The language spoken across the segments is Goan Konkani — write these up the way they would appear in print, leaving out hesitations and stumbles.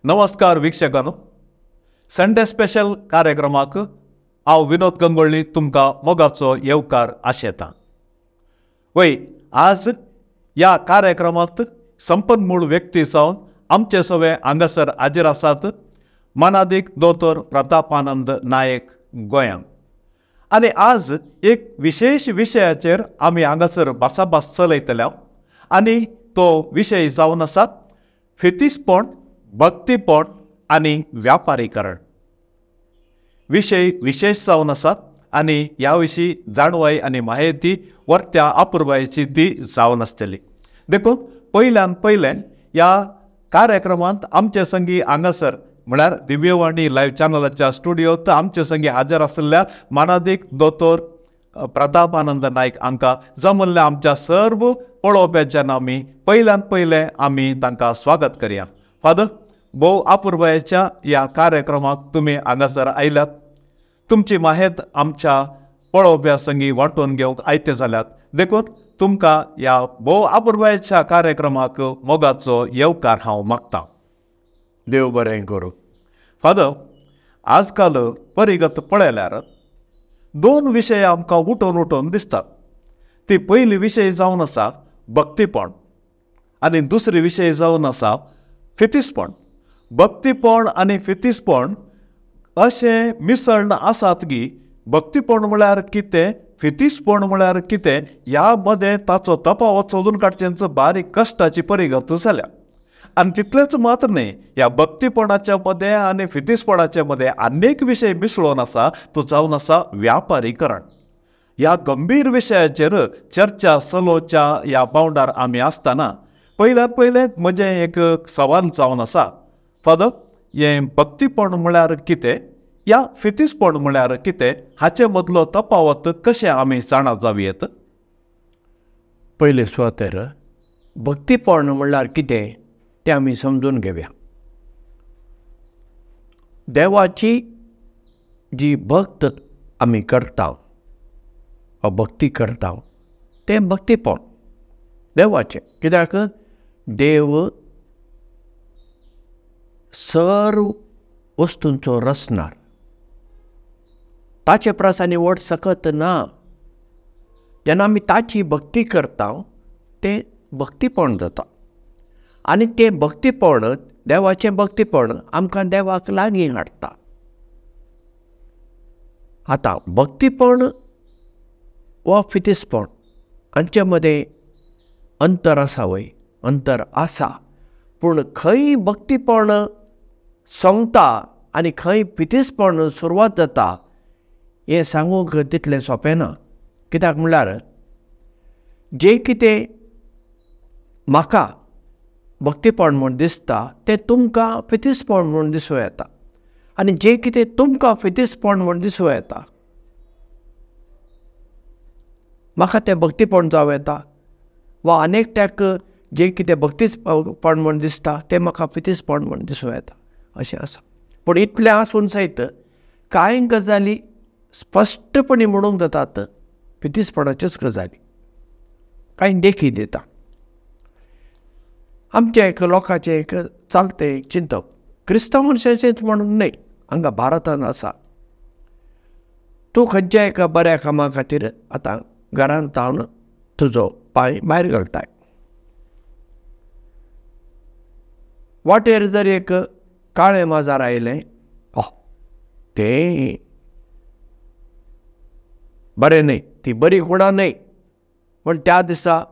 नमस्कार वीक्षकांनो, संडे स्पेशल कार्यक्रमाक हांव विनोद गंगोळ्ळी तुमकां मोगाचो येवकार आशेता. वय आज ह्या कार्यक्रमांत संपन्मूळ व्यक्ती जावन आमचे सवे हांगासर हाजीर आसात मानादीक दोतोर प्रतापानंद नायक गोंयांत. आनी आज एक विशेश विशयाचेर आमी हांगासर भासाभास चलयतले आनी तो विशय जावन आसा फितीसपण, भक्तीपण आनी व्यापारीकरण. विशय विशेश जावन आसा आनी ह्या विशीं जाणवाय आनी म्हायती वर्त्या अपुरबायेची ती जावन आसतली. देखून पयल्यान पयलें ह्या कार्यक्रमांत आमचे संगी हांगासर म्हळ्यार दिव्यवाणी लायव्ह चॅनलाच्या स्टुडियोत आमचे संगी हाजीर आशिल्ल्या मानादीक दोतोर प्रतापानंद नायक हांकां जमल्ल्या आमच्या सर्व पळोवप्याच्यान आमी पयल्यान पयलें आमी तांकां स्वागत करया. फादर, भोव अपुरबायेच्या ह्या कार्यक्रमाक तुमी हांगासर आयल्यात, तुमची माहेत आमच्या पळोवप्या संगी वांटून घेवंक आयते जाल्यात, देखून तुमकां ह्या भोव अपुरबायेच्या कार्यक्रमाक मोगाचो येवकार हांव मागतां. देव बरें करूं. फादर, आजकाल परिगत पळयल्यार दोन विशय आमकां उठोवन उठोवन दिसतात. ती पयली विशय जावन आसा भक्तीपण आनी दुसरी विशय जावन आसा फितीसपण. भक्तीपण आनी फितीसपण अशें मिसळण आसात की भक्तीपण म्हळ्यार कितें, फितीसपण म्हळ्यार कितें ह्या मदें ताचो तफावत सोदून काडचेंच बारीक कश्टाची परिगत जाल्या. आनी तितलेंच मात्र न्हय, ह्या भक्तीपणाच्या मदें आनी फितीसपणाच्या मदें अनेक विशय मिसळून आसा तो जावन आसा व्यापारीकरण. ह्या गंभीर विशयाचेर चर्चा चलोवच्या ह्या पावंडार आमी आसतना पयल्यान पयलें म्हजें एक सवाल जावन आसा, फादर, हें भक्तीपण म्हळ्यार कितें या फितीसपण म्हळ्यार कितें हाचे मदलो तफावत कशें आमी जाणा जावं येत? पयले सुवातेर भक्तीपण म्हणल्यार कितें तें आमी समजून घेवया. देवाची जी भक्त आमी करता वा भक्ती करता तें भक्तीपण देवाचें. कित्याक देव सर्व वस्तूंचो रचणार, ताचे परस आनी व्हड सकत ना. जेन्ना आमी ताची भक्ती करता तें भक्तीपण जाता आनी तें भक्तीपण, देवाचें भक्तीपण आमकां देवाक लागीं हाडटा. आतां भक्तीपण वा फितीसपण हांचे मदें अंतर आसा वय? अंतर आसा, पूण खंय भक्तीपण सोंपता आनी खंय फितीसपण सुरवात जाता हें सांगूंक तितलें सोंपें ना. कित्याक म्हणल्यार जें कितें म्हाका भक्तीपण म्हूण दिसता तें तुमकां फितीसपण म्हूण दिसूं येता आनी जें कितें तुमकां फितीसपण म्हूण दिसूं येता म्हाका तें भक्तीपण जावं येता, वा अनेकट्याक जें कितें भक्तीपण म्हूण दिसता तें म्हाका फितीसपण म्हूण दिसूं येता, अशें आसा. पूण इतलें आसून सयत कांय गजाली स्पश्टपणी म्हणूंक जातात फितीसपणाच्योच गजाली. कांय देखी दिता. आमचें एक लोकांचें एक चलतें एक चिंतप, क्रिस्तांव मनशाचेंच म्हणून न्हय, हांगा भारतान आसा. तूं खंयच्या एका बऱ्या कामा खातीर आतां घरांत तावन तुजो पांय भायर घालताय, वाटेर जर एक काळें माजर आयलें, तें बरें न्हय, ती बरी खुणा न्हय, पूण त्या दिसा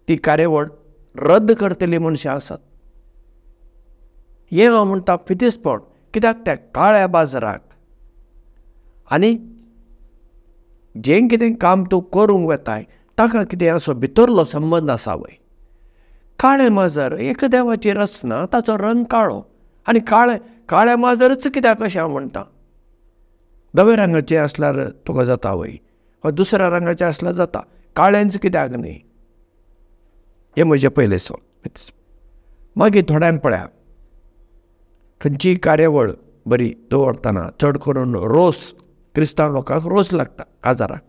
ती कार्यावळ रद्द करतली मनशां आसात. हें हांव म्हणटा फितीसपण. कित्याक त्या काळ्या बाजाराक आनी जें कितें काम तूं करूंक वेताय ताका कितें असो भितरलो संबंद आसा वय? काळें माजर एक देवाची रचना, ताचो रंग काळो आनी काळें काळें माजरच कित्याक अशें हांव म्हणटा? धव्या रंगाचें आसल्यार तुका जाता वय, वा दुसऱ्या रंगाचें आसल्यार जाता, काळेंच कित्याक न्हय? हें म्हजें पयलें सवाल. मागीर थोड्यांक पळया, खंयचीय कार्यावळ बरी दवरतना चड करून रोस, क्रिस्तांव लोकांक रोस लागता काजाराक.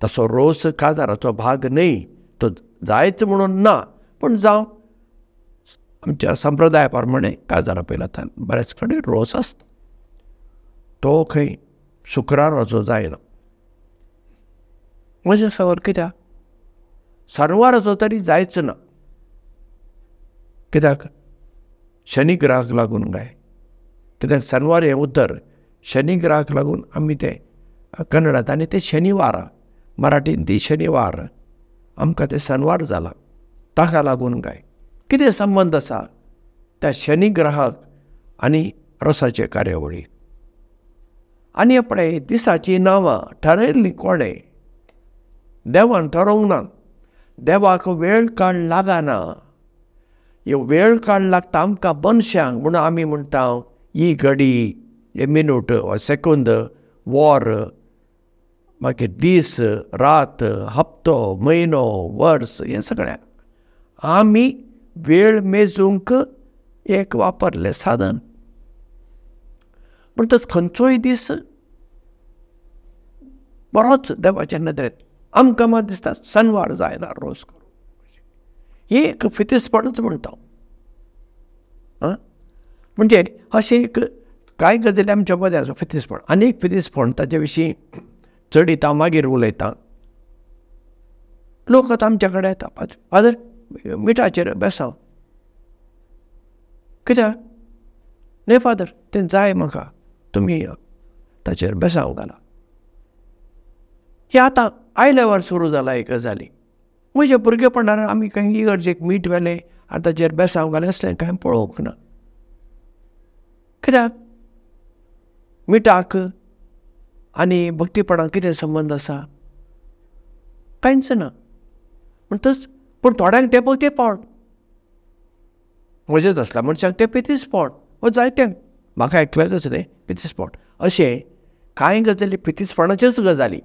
तसो रोस काजाराचो भाग न्हय, तो जायच म्हणून ना, पूण जावं आमच्या संप्रदाया प्रमाणे काजारा पयलीं आतां बरेच कडेन रोस आसता, तो खंय शुक्राराचो जायना. म्हजें सवाल कित्याक सानवाराचो तरी जायच ना, कित्याक शनी ग्रहाक लागून काय, कित्याक सानवार हें उतर शनी ग्रहाक लागून आमी तें कन्नडांत आनी तें शनिवार, मराठीन ती शनिवार, आमकां तें सनवार जालां, ताका लागून काय कितें संबंद आसा त्या शनी ग्रहाक आनी रोसाचे कार्यावळी. आनी आपणे दिसाचीं नांवां ठरयल्लीं कोणें, देवान ठरोवंक ना, देवाक वेळ काळ लागना, ह्यो वेळ काळ लागता आमकां मनशांक म्हणून आमी म्हणटा ही घडी, हे मिनूट, सेकंद, वॉर, मागीर दीस, रात, हप्तो, म्हयनो, वर्स, हें सगळें आमी वेळ मेजूंक एक वापरलें साधन. म्हणटच खंयचोय दीस बरोच देवाचे नदरेंत आमकां मात दिसता सनवार जायना रोस करूं, हें एक फितीसपणूच म्हणटा. आं म्हणजे अशें एक कांय गजाली आमच्या मदें आसा फितीसपण. आनी एक फितीसपण ताजे विशीं चडीत हांव मागीर उलयतां. लोक आतां आमच्या कडेन येता, फादर मिठाचेर बेसांव, कित्याक न्हय फादर तें जाय म्हाका, तुमी ताचेर बेसांव घाला. हें आतां आयल्यावर सुरू जाला एक गजाली. म्हज्या भुरगेपणार आमी खंय इगर्जेक मीठ व्हेलें आनी ताचेर बेसांव घालें असलें कांय पळोवंक ना, कित्याक मिठाक आनी भक्तीपणाक कितें संबंद आसा, कांयच ना. म्हणटच पूण थोड्यांक तें भक्तीपण, म्हजेच आसल्या मनशाक तें पितीसपण वो जायत्यांक, म्हाका एकल्याकच न्हय पितीसपण. अशें कांय गजाली पितीसपणाच्योच गजाली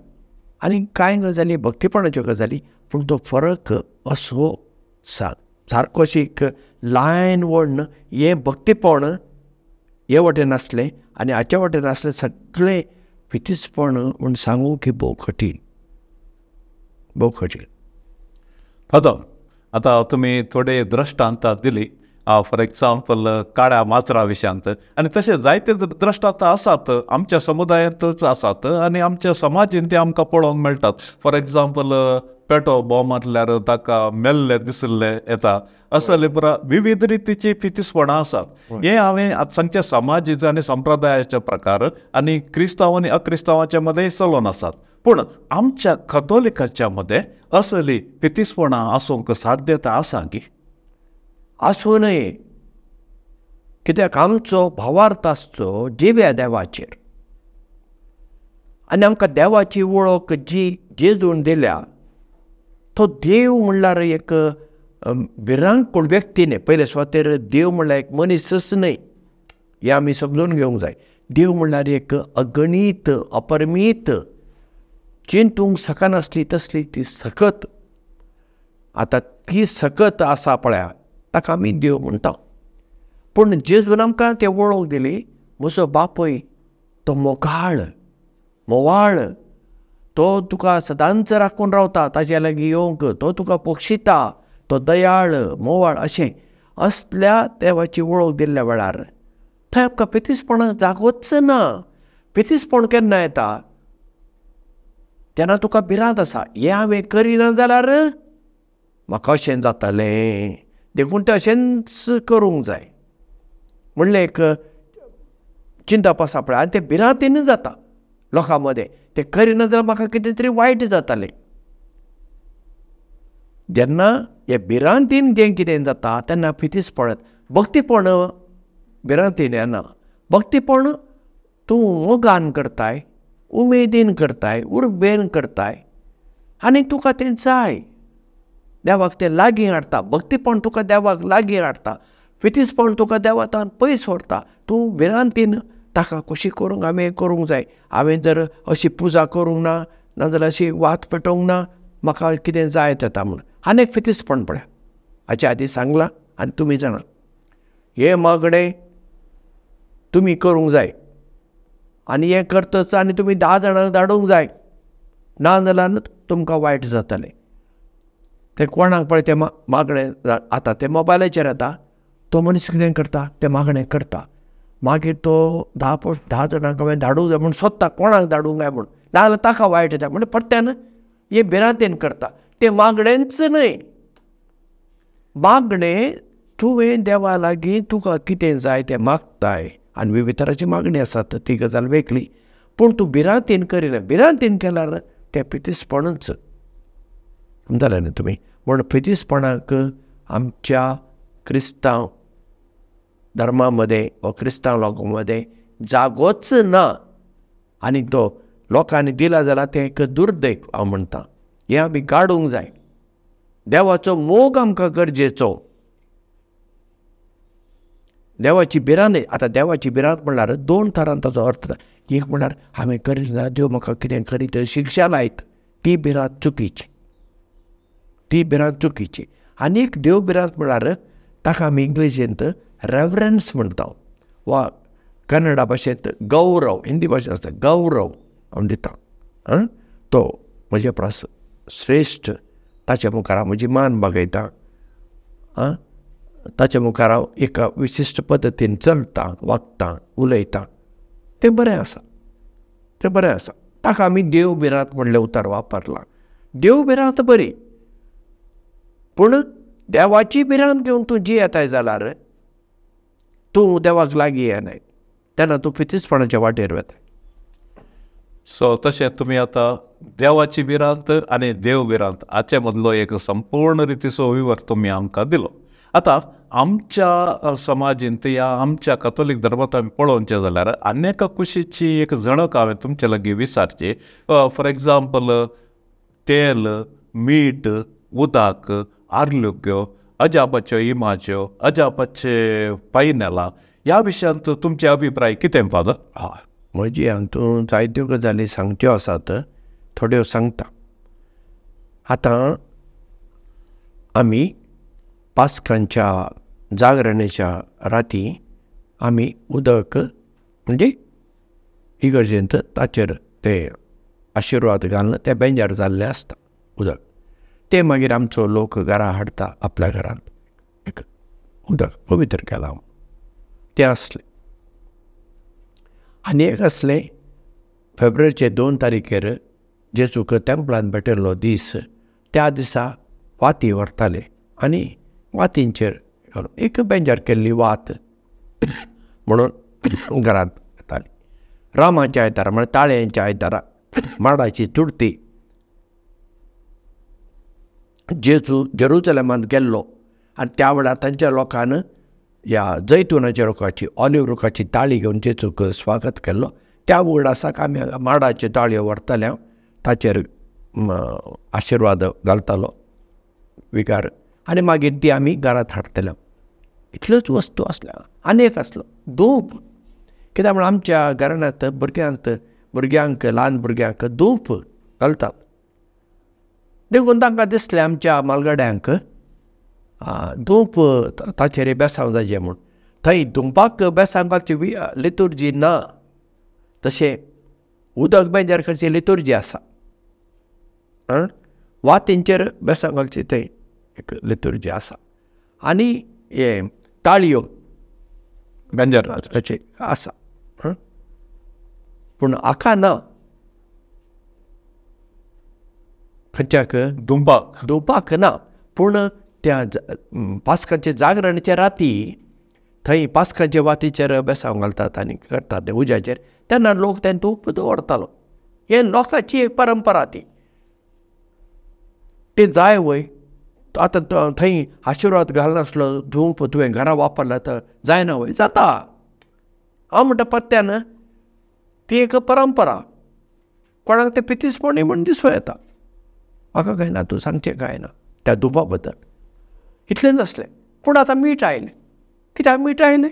आनी कांय गजाली भक्तीपणाच्यो गजाली, पूण तो फरक असो सारको अशी एक लायन वण्ण हें भक्तीपण हे वटेन आसलें आनी हाचे वटेन आसलें सगळें फितीसपण म्हूण सांगूंक ही भोव कठीण, भोव कठीण. फादर आतां तुमी थोडे दृश्टांत दिली, फॉर एग्जाम्पल काळ्या माजरा विशयांत, आनी तशें जायते दृश्टांत आसात आमच्या समुदायांतच आसात आनी आमच्या समाजीन ते आमकां पळोवंक मेळटात. फॉर एग्जाम्पल पेटो बोम मारल्यार ताका मेल्ले दिसले येता, असले पुरा विविध रितीची फितीसपणां आसात. हें हांवें आतां सांगच्या समाजीचो आनी संप्रदायाचे प्रकार आनी क्रिस्तांव आनी अक्रिस्तांवाच्या मदें चलोवन आसात, पूण आमच्या कथोलिकाच्या मदें असली फितीसपणां आसूंक साध्यता आसा की आसूं नये, कित्याक आमचो भावार्थ आसचो जिव्या देवाचेर आनी आमकां देवाची वळख जी जेजून दिल्या तो देव म्हणल्यार एक भिरांकूळ व्यक्ती न्हय. पयले सुवातेर देव म्हणल्यार एक मनीसच न्हय, हें आमी समजून घेवंक जाय. देव म्हणल्यार एक अगणीत अपरमीत चिंतूंक शकनासली तसली ती सकत. आतां ती सकत आसा पळया ताका आमी देव म्हणटा. पूण जेजून आमकां तें वळख दिली, म्हजो बापूय तो मोगाळ मोवाळ, तो तुका सदांच राखून रावता, ताज्या लागीं येवंक तो तुका पोक्षिता, तो दयाळ मोवाळ. अशें असल्या देवाची वळख दिल्ल्या वेळार थंय आमकां पितीसपणाक जागोच ना. पितीसपण केन्ना येता, तेन्ना तुका भिरांत आसा, हें हांवें करिना जाल्यार म्हाका अशें जातलें, देखून तें अशेंच करूंक जाय म्हणलें एक चिंतप आसा पळय, आनी तें भिरांतीनूच जाता लोकां मदें, तें करिना जाल्यार म्हाका कितें तरी वायट जातालें. जेन्ना हे भिरांतीन जें कितें जाता तेन्ना फितीसपण, भक्तीपण भिरांतीन येना. भक्तीपण तूं मोगान करताय, उमेदीन करताय, उर्बेन करताय आनी तुका तें जाय, देवाक तें लागीं हाडटा. भक्तीपण तुका देवाक लागीं हाडटा, फितीसपण तुका देवातान पयस व्हरता. तूं भिरांतीन ताका खोशी करूंक हांवें करूंक जाय, हांवें जर अशी पुजा करूंक ना, नाजाल्यार अशी वात पेटोवंक ना, म्हाका कितें जाय येता म्हूण. आनी एक फितीसपण पळया, हाचे आदीं सांगलां आनी तुमी जाणा, हें मागणें तुमी करूंक जाय आनी हें करतच आनी तुमी 10 जाणांक धाडूंक जाय, ना जाल्यार तुमकां वायट जातलें. तें कोणाक पळय तें मागणें आतां तें मोबायलाचेर येता, तो मनीस कितें करता, तें मागणें करता. मागीर तो 10 जाणांक हांवें धाडूंक जाय म्हूण सोदता, कोणाक धाडूंक जाय म्हूण, नाजाल्यार ताका वायट येता म्हणजे परत्यान हे भिरांतेन करता. तें मागणेंच न्हय, मागणें तुवें देवा लागीं तुका कितें जाय तें मागताय आनी विविध तरांची मागणी आसात, ती गजाल वेगळी. पूण तूं भिरांतेन करिना, भिरांतेन केल्यार तें फितीसपणूच. समजालें न्ही तुमी? म्हूण फितीसपणाक आमच्या क्रिस्तांव धर्मा मदें वा क्रिस्तांव लोकां मदें जागोच ना आनी तो लोकांनी दिला जाल्यार तें एक दुर्दैव हांव म्हणटा. हें आमी काडूंक जाय. देवाचो मोग आमकां गरजेचो, देवाची भिरांत. आतां देवाची भिरांत म्हणल्यार दोन तरान ताचो अर्थ. एक म्हणल्यार हांवें करीत जाल्यार देव म्हाका कितें करीत शिक्षा लायत, ती भिरांत चुकीची, ती भिरांत चुकीची. आनी एक देव भिरांत म्हणल्यार ताका आमी इंग्लिशींत रेवरन्स म्हणटा वा कन्नडा भाशेंत गौरव, हिंदी भाशेंत आसता गौरव हांव दिता. तो म्हजे परस श्रेश्ठ, ताच्या मुखार हांव म्हजी मान बागयता, ताच्या मुखार हांव एका विशिश्ट पद्दतीन चलता, वागता, उलयता, तें बरें आसा, तें बरें आसा. ताका आमी देव भिरांत म्हणलें उतर वापरलां. देव भिरांत बरी, पूण देवाची भिरांत घेवन तूं जियेताय जाल्यार तूं देवाक लागीं येनाय, तेन्ना तूं फितीसपणाच्या वाटेर वता. सो तशें तुमी आतां देवाची भिरांत आनी देव भिरांत हाचे मदलो एक संपूर्ण रितीचो विवर तुमी आमकां दिलो. आतां आमच्या समाजींत या आमच्या कथोलीक धर्मांत आमी पळोवचें जाल्यार आनी एका कुशीची एक झणक हांवें तुमचे लागीं विचारची. फॉर एग्जाम्पल तेल, मीठ, उदक, आर्लुक्यो, अजापाच्यो इमाच्यो, अजापाचे पायनेलां, ह्या विशयांत तुमचे अभिप्राय कितें फादर? हय, म्हजी हातूंत जायत्यो गजाली सांगच्यो आसात, थोड्यो सांगता. आतां आमी पास्कांच्या जागरणेच्या राती आमी उदक म्हणजे इगर्जेंत ताचेर ते आशिर्वाद घालून तें बेंजार जाल्लें आसता उदक, तें मागीर आमचो लोक घरा हाडटा आपल्या घरांत, एक उदक पवित्र केलां तें आसलें. आनी एक आसलें फेब्रुवारीचे 2 तारखेर जेजूक तेंपलान भेटिल्लो दीस, त्या दिसा वाती व्हरताले आनी वातींचेर एक बेंजार केल्ली वात म्हणून घरांत येताली. रामाच्या आयतारा म्हळ्यार ताळयांच्या आयतारा माडाची चुडती जेजू जेरुजलेमांत गेल्लो आनी त्या वेळार तांच्या लोकान ह्या जैतुनाच्या रुखाची, ऑलिव रुखाची ताळी घेवन जेजूक स्वागत केल्लो. त्या उगडासाक आमी माडाच्यो ताळयो व्हरताले, ताचेर आशिर्वाद घालतालो विकार, आनी मागीर ती आमी घरांत हाडटले. इतल्योच वस्तू आसल्या. आनी एक आसलो धूप, कित्याक म्हण आमच्या घराण्यांत भुरग्यांक, ल्हान भुरग्यांक धूप घालतात, देखून तांकां दिसलें आमच्या मालगाड्यांक धूप ताचेर बेसांव जाय म्हूण. थंय धुंपाक बेसांव घालची लितुर्जी ना, तशें उदक बेंजार करची लितुर्जी आसा, वातींचेर बेसांव घालची थंय एक लितुर्जी आसा. आनी हें ताळयो बेंजार आसा, पूण आका ना खंयच्याक धुंपाक, धुंपाक ना. पूण त्या पास्काचे जागरणच्या राती थंय पास्काचे वातीचेर बेसांव घालतात आनी करतात ते उज्याचेर, तेन्ना लोक तें धूप दवरतालो. हें लोकांची एक परंपरा, ती तें जाय वय. आतां थंय आशिर्वाद घालनासलो धूप तुवें घरा वापरला तर जायना वय, जाता. हांव म्हणटा पत्त्यान ती एक परंपरा, कोणाक तें पितीसपणी म्हूण दिसूं येता, म्हाका कांय ना, तूं सांगचें कांय ना त्या धुपा बद्दल. इतलेंच आसलें. पूण आतां मीठ आयलें. कित्याक मीठ आयलें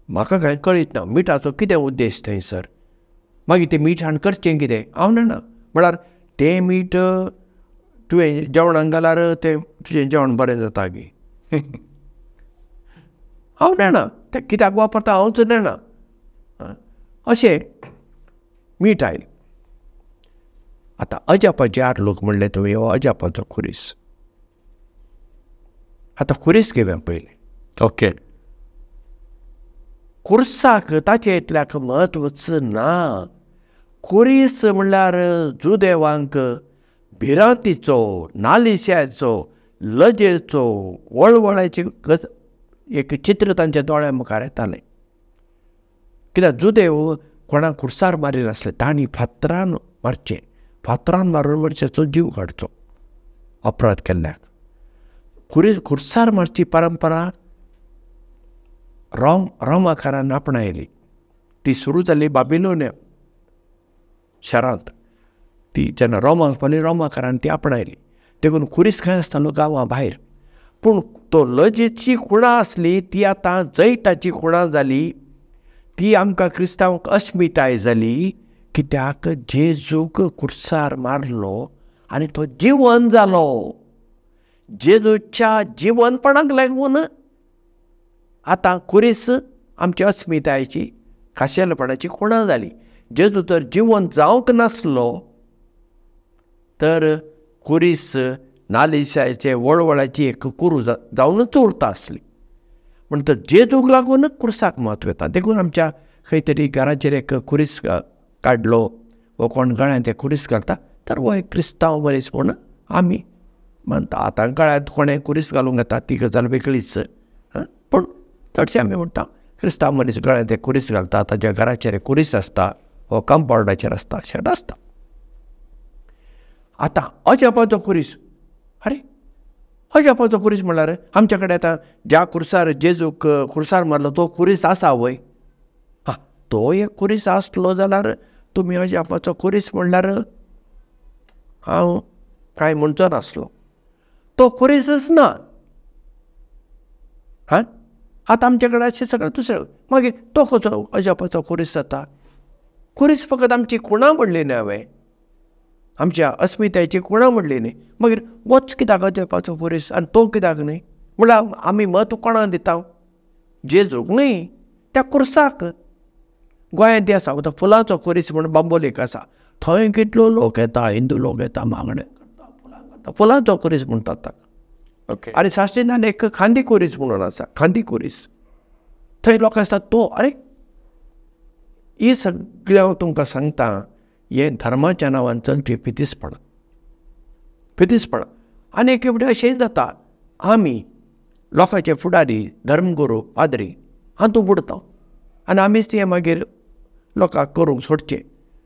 म्हाका कांय कळीत ना, मिठाचो कितें उद्देश थंयसर, मागीर तें मीठ हाडून करचें कितें हांव जाणा. म्हळ्यार तें मीठ तुवें जेवणाक घाल्यार तें तुजें जेवण बरें जाता गी, हांव जाणा तें कित्याक वापरता हांवच जाणा. अशें मीठ आयलें. आतां अजापाचे आर्लूक म्हणलें तुवें, हो अजापाचो खुरीस. आतां खुरीस घेवया पयलें. ओके. खुर्साक ताचे इतल्याक म्हत्वच ना. खुरीस म्हणल्यार जुदेवांक भिरांतीचो, नालिशाचो, लजेचो, वळवळाची एक चित्र तांच्या दोळ्या मुखार येतालें. कित्याक जुदेव कोणाक खुर्सार मारिनासले, तांणी फातरान मारचें, फातरान मारून मनशाचो जीव काडचो अपराध केल्ल्याक. खुर्सार मारची परंपरा रोमाकारान आपणायली. ती सुरू जाली बाबिलोनिया शारांत. ती जेन्ना रोमाक पावली रोमाकारान ती आपणायली. देखून खुरीस खंय आसतालो? गांवां भायर. पूण तो लजेची खुणा आसली ती आतां जैताची खुणा जाली. ती आमकां क्रिस्तांवांक अस्मिताय जाली. कित्याक जेजूक खुर्सार मारलो आनी तो जिवन जालो. जेजूच्या जिवनपणाक लागून आतां खुरीस आमची अस्मितायेची, खाशेलपणाची खुणा जाली. जेजू तर जिवन जावंक नासलो तर खुरीस नालिशाचे वळवळाची एक कुरू जावनूच उरता आसली. म्हणटच जेजूक लागून खुर्साक म्हत्व येता. देखून आमच्या खंय तरी घराचेर एक खुरीस काडलो वो कोण गळ्यांत एक खुरीस घालता तर हो एक क्रिस्तांव मनीस म्हूण आमी मानता. आतां गळ्यांत कोणें खुरीस घालूंक येता ती गजाल वेगळीच, पूण चडशें आमी म्हणटा क्रिस्तांव मनीस गळ्यांत एक खुरीस घालता, ताच्या घराचेर एक खुरीस आसता वो कंपावंडाचेर आसता, अशें आसता. आतां अजापाचो खुरीस, आरे अजापाचो खुरीस म्हणल्यार आमच्या कडेन आतां ज्या खुर्सार जेजूक खुर्सार मारलो तो खुरीस आसा वय? हा, तो एक खुरीस आसलो जाल्यार तुमी अजापाचो खुरीस म्हणल्यार हांव कांय म्हणचो नासलो. तो खुरीसच ना. हा, आतां आमच्या कडेन अशें सगळें दुसरें. मागीर तो कसो अजापाचो खुरीस जाता? खुरीस फकत आमची खुणा म्हणली न्हय हांवें, आमच्या अस्मितायेची खुणा म्हणली न्हय. मागीर वच कित्याक अजापाचो खुरीस आनी तो कित्याक न्हय? म्हणल्यार आमी म्हत्व कोणाक दिता? जेजूक न्हय, त्या खुर्साक. गोंयांत ती आसा आतां फुलांचो खुरीस म्हूण बांबोलीक आसा, थंय कितलो लोक येता, हिंदू लोक येता, मागणें करता, फुलां घालता, फुलांचो खुरीस म्हणटात ताका. ओके. आनी साश्टीनान एक खांदी खुरीस म्हणून आसा, खांदी खुरीस, थंय लोक आसता तो. आरे ही सगळें हांव तुमकां सांगता, हें धर्माच्या नांवान चलपी फितीसपणां, फितीसपणां. आनी एक फावटी अशेंय जाता, आमी लोकांचे फुडारी, धर्मगुरू, पाद्री हातूंत बुडटा आनी आमीच तें मागीर लोकांक करूंक सोडचें.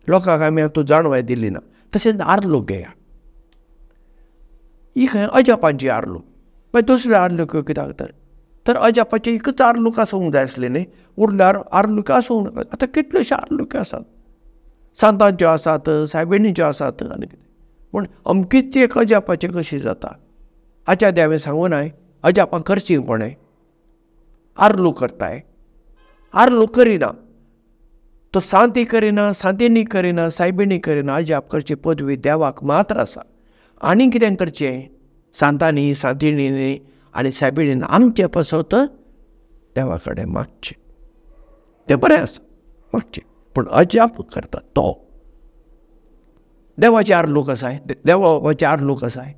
लोकांक आमी हातूंत जाणवाय दिली ना. तशेंच आर्लूक घेया, ही खंय अजापांची आर्लूक, मागीर दुसऱ्यो आर्लुक्यो कित्याक तर? तर अजापाची एकूच आर्लूक आसूंक जाय आसली न्ही, उरल्यार आर्लुक्यो आसूंक नाका. आतां कितल्योश्यो आर्लुक्यो आसात, सांतांच्यो आसात, सायबिणीच्यो आसात आनी कितें, पूण अमकीच एक अजापाची कशी जाता? हाच्या आदी हांवें सांगूं नाय अजापां करचीं कोणें? आर्लू करताय, आर्लू करिना, तो सांती करिना, सांतिनी करिना, सायबिणी करिना. अजाप करची पदवी देवाक मात्र आसा. आनी कितें करचें? सांतांनी, सांतिणींनी आनी सायबिणीन आमचें पासत देवा कडेन मागचें, तें बरें आसा, मागचें. पूण अजाप करता तो देवाचे आर्लूक आसाय, देवाचे आर्लूक आसाय.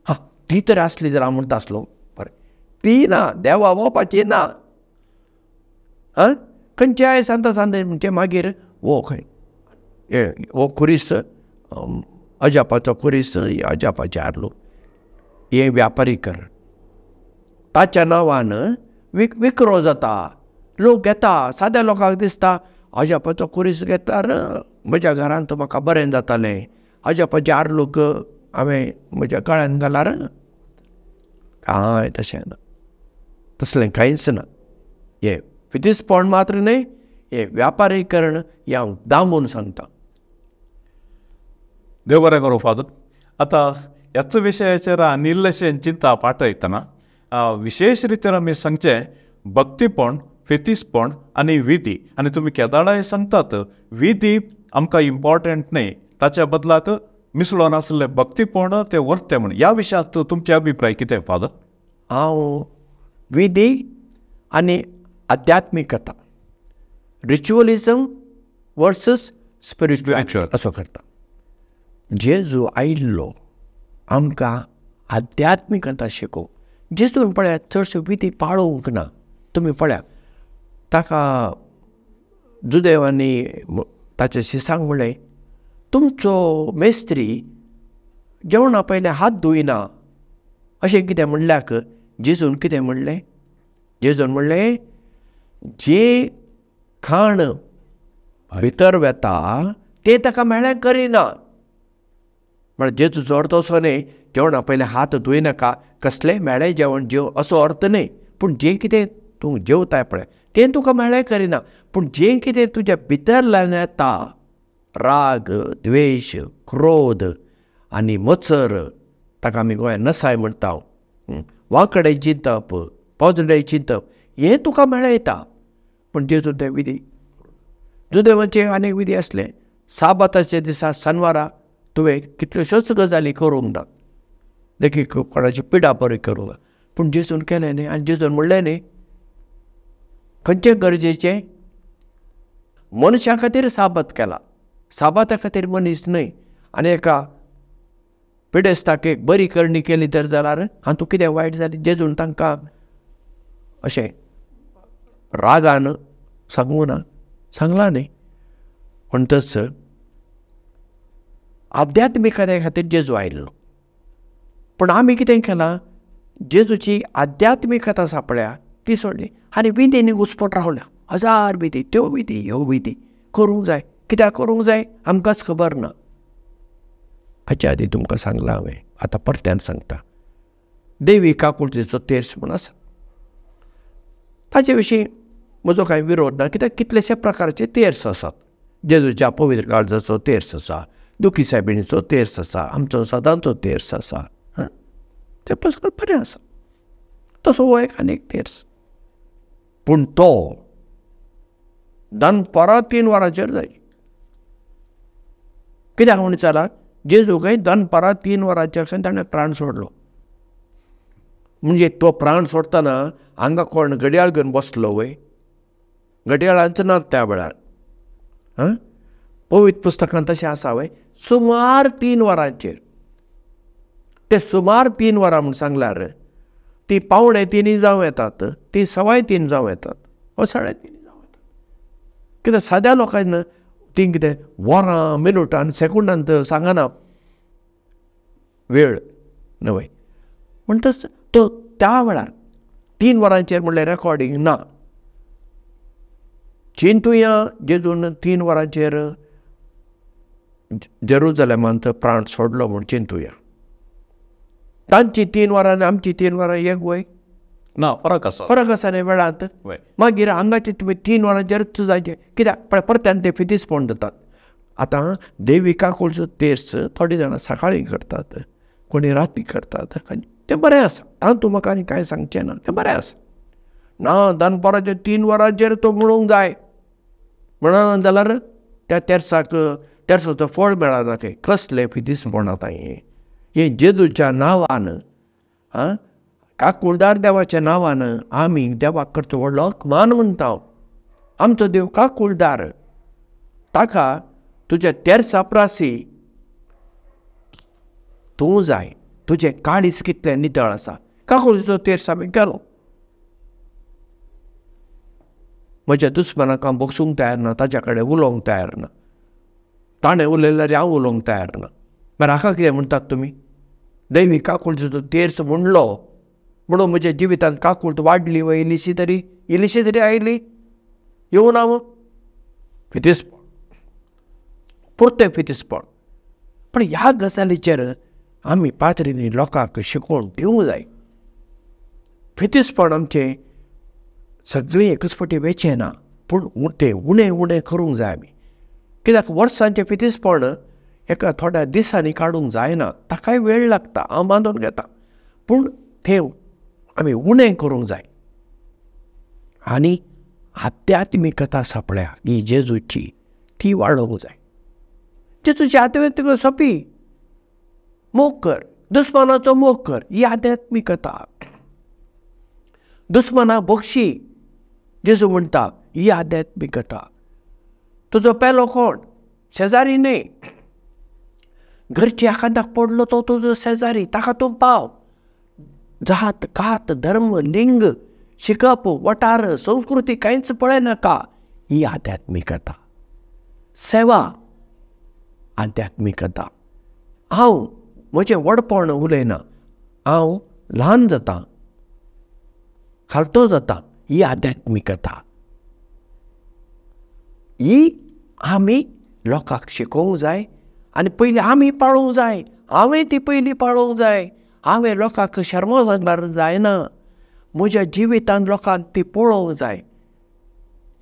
हा, ती तर आसली जर हांव म्हणटा आसलो बरें, ती ना, देवा बापाची ना. हा, खंयच्याय सांता सांते म्हणचे मागीर वो खंय हो खुरीस अजापाचो खुरीस, अजापाचें आर्लूक, हें व्यापारीकरण. ताच्या नांवान विक्रो जाता, लोक घेता. साद्या लोकांक दिसता अजापाचो खुरीस घेतल्यार म्हज्या घरांत म्हाका बरें जातालें, अजापाचें आर्लूक हांवें म्हज्या गळ्यांत घाल्यार. कांय तशें ना, तसलें कांयच ना. हें फितीसपण मात्र न्हय, हें व्यापारीकरण हें हांव दामून सांगता. देव बरें करूं फादर. आतां ह्याच विशयाचेर आनी इल्लेशें चिंता पाठयतना विशेश रितीन आमी सांगचें भक्तीपण, फितीसपण आनी विधी. आनी तुमी केदाळाय सांगतात विधी आमकां इम्पॉर्टंट न्हय, ताच्या बदलाक मिसळोन आसलें भक्तीपण तें व्हरतें म्हूण. ह्या विशयांत तुमचे अभिप्राय कितें फादर? हांव विधी आनी आध्यात्मिकता, रिच्युअलिजम वर्सस स्पिरिच्युअल असो करता. जेजू आयिल्लो आमकां आध्यात्मिकता शिकोवंक. जेजून पळयात चडश्यो विधी पाळोवंक ना. तुमी पळयात ताका जुदेवांनी ताच्या शिसांक म्हणलें, तुमचो मेस्त्री जेवणा पयलें हात धुयना अशें कितें म्हणल्याक जेजून कितें म्हणलें? जेजून म्हणलें, जें खाण भितर वेता तें ताका मेळ्ळें करिना. म्हळ्यार जेजूचो अर्थ असो न्हय जेवणा पयलें हात धुयनाका, कसलें मेळ्ळें जेवण जेव असो अर्थ न्हय, पूण जें कितें तूं जेवताय पळय तें तुका मेळ्ळें करिना, पूण जें कितें तुज्या भितरल्यान येता, राग, द्वेश, क्रोध आनी मत्सर, ताका आमी गोंयांत नसाय म्हणटा, वांकडें चिंतप, पोजडें चिंतप, हें तुका मेळयता. पूण जेजून ते विधी, जुदेवांचे आनीक विधी आसले. साबाताच्या दिसा सनवारा तुवें कितल्योश्योच गजाली करूंक ना, देखीक कोणाची पिडा बरी करूंक ना, पूण जेजून केलें न्ही. आनी जेजून म्हणलें न्ही, खंयचें गरजेचें? मनशा खातीर साबात केला, साबाता खातीर मनीस न्हय. आनी एका पिडेस्ताक एक बरी करणी केली तर जाल्यार हातूंत कितें वायट जालें? जेजून तांकां अशें रागान सांगूं ना, सांगलां न्ही. म्हणटच आध्यात्मिकताये खातीर जेजू आयिल्लो, पूण आमी कितें केलां, जेजूची आध्यात्मिकता सांपळ्या ती सोडली आनी विधींनी घुसपट रावल्या. हजार विधी, त्यो विधी, ह्यो विधी करूंक जाय. कित्याक करूंक जाय आमकांच खबर ना. हाचे आदीं तुमकां सांगलां हांवें, आतां परत्यान सांगता. देवी काकुळतीचो तेर्स म्हूण आसा, ताचे विशीं म्हजो कांय विरोध ना, कित्याक कितलेशे प्रकारचे तेर्स आसात. जेजूच्या पवित्र काळजाचो तेर्स आसा, दुखी सायबिणीचो तेर्स आसा, आमचो सदांचो तेर्स आसा, तें पसकल बरें आसा. तसो हो एक आनी एक तेर्स, पूण तो दनपारां 3 वरांचेर जाय. कित्याक म्हूण विचारला? जेजू खंय दनपारां 3 वरांचेर खंय ताणें प्राण सोडलो. म्हणजे तो प्राण सोडटना हांगा कोण घडयाळ घेवन बसलो वय? घडयाळांच ना त्या वेळार. आं, पवित्र पुस्तकांत तशें आसा वय? सुमार 3 वरांचेर. ते सुमार 3 वरां म्हूण सांगल्यार ती 2:45 जावं येतात, ती 3:15 जावं येतात, वा 3:30 जावं येतात. कित्याक साद्या लोकांक ती कितें वरां मिनुटान सेकंडांत सांगना वेळ न्हय. म्हणटच तो त्या वेळार 3 वरांचेर म्हणल्यार रेकॉर्डिंग ना. चिंतुया जेजून 3 वरांचेर जेरुजलेमांत प्राण सोडलो म्हूण चिंतुया. तांची 3 वरां आनी आमची 3 वरां एक वय ना, फरक आसा, फरक आसा न्ही वेळांत. मागीर हांगाचे तुमी 3 वरांचेरच जायचे कित्याक? परत्यान ते फितीसपण जातात. आतां देवी काकुळचो तेर्स थोडीं जाणां सकाळीं करतात, कोणी राती करतात, तें बरें आसा, तातूंत म्हाका आनी कांय सांगचें ना, तें बरें आसा. ना दनपाराचेर 3 वरांचेर तो म्हणूंक जाय म्हणना जाल्यार त्या तेर्साक तेर्साचो फळ मेळना. तें कसलें फितीसपण आतां हें? हें जेजूच्या नांवान, आं, काकुळदार देवाच्या नांवान आमी देवाक करचो व्हडलो अपमान म्हणटा. आमचो देव काकुळदार, ताका तुज्या तेर्सा प्रासी तूं जाय, तुजें काळीज कितलें नितळ आसा. काकुळतीचो तेर्स आमी केलो, म्हज्या दुस्मानाक हांव बगसूंक तयार ना, ताच्या कडेन उलोवंक तयार ना, ताणें उलयल्यार हांव उलोवंक तयार ना. मागीर हाका कितें म्हणटात तुमी? दैवी काकुळतीचो तेर्स म्हणलो म्हणून म्हज्या जिवितांत काकूळट वाडली वय? इल्लीशी तरी, इल्लीशी तरी आयली? येवना मग फितीसपण, पुरतें फितीसपण. पण ह्या गजालीचेर आमी पाद्रींनी लोकांक शिकोवन दिवंक जाय. फितीसपण आमचें सगळें एकच फावटी वेचें ना, पूण तें उणें उणें करूंक जाय आमी. कित्याक वर्सांचें फितीसपण एका थोड्या दिसांनी काडूंक जायना, ताकाय वेळ लागता, हांव मानून घेता, पूण तें आमी उणें करूंक जाय. आनी आध्यात्मिकता सांपळ्या ही जेजूची, ती वाडोवंक जाय. जेजूची आध्यात्मिकता सोंपी, मोग कर, दुस्मानाचो मोग कर, ही आध्यात्मिकता. दुस्माना बक्षी जेजू म्हणटा, ही आध्यात्मिकता. तुजो पेलो कोण? शेजारी न्हय, घरच्या आकांताक पडलो तो तुजो शेजारी, ताका तूं पाव. जात कात धर्म लिंग शिकप वठार संस्कृती कांयच पळयनाका. ही आध्यात्मिकता, सेवा आध्यात्मिकता. हांव म्हजें व्हडपण उलयना, हांव ल्हान जाता, खालतो जाता, ही आध्यात्मिकता. ही आमी लोकांक शिकोवंक जाय आनी पयलीं आमी पाळोवंक जाय. हांवें ती पयलीं पाळोवंक जाय. हांवें लोकांक शर्मो सांगल्यार जायना, म्हज्या जिवितान लोकांक ती पळोवंक जाय.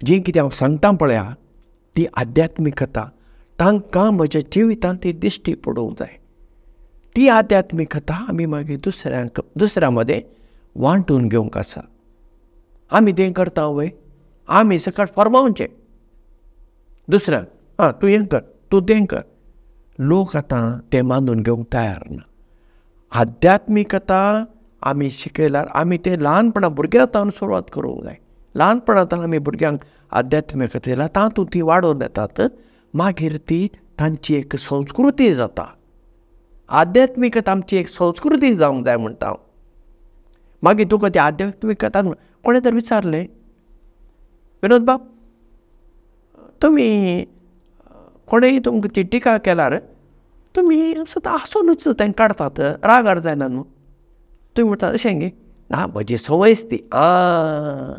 जी कितें हांव सांगता पळया ती आध्यात्मिकता तांकां म्हज्या जिवितान ती दिश्टी पडूंक जाय. ती आध्यात्मिकता आमी मागीर दुसऱ्यांक दुसऱ्या मदें वांटून घेवंक आसा. आमी तें करता वय, आमी सकाळ फरमावचें दुसऱ्यांक, आं तूं हें कर, तूं तें कर. लोक आतां तें मानून घेवंक तयार ना. आध्यात्मिकता आमी शिकयल्यार आमी तें ल्हानपणा भुरग्यांक सुरवात करूंक जाय. ल्हानपणांत आमी भुरग्यांक आध्यात्मिकता दिल्यार तातूंत ती वाडोवन येतात, मागीर ती तांची एक संस्कृती जाता. आध्यात्मिकता आमची एक संस्कृती जावंक जाय म्हणटा हांव. मागीर तुका ती आध्यात्मिकता कोणें तर विचारलें, विनोद बाब तुमी कोणेंय तुमकां ती टिका केल्यार तुमी सदां हांसुनूच तें काडटात, रागार जायना न्हू? तुमी म्हणटा अशें गे, ना म्हजी संवयच ती. आं,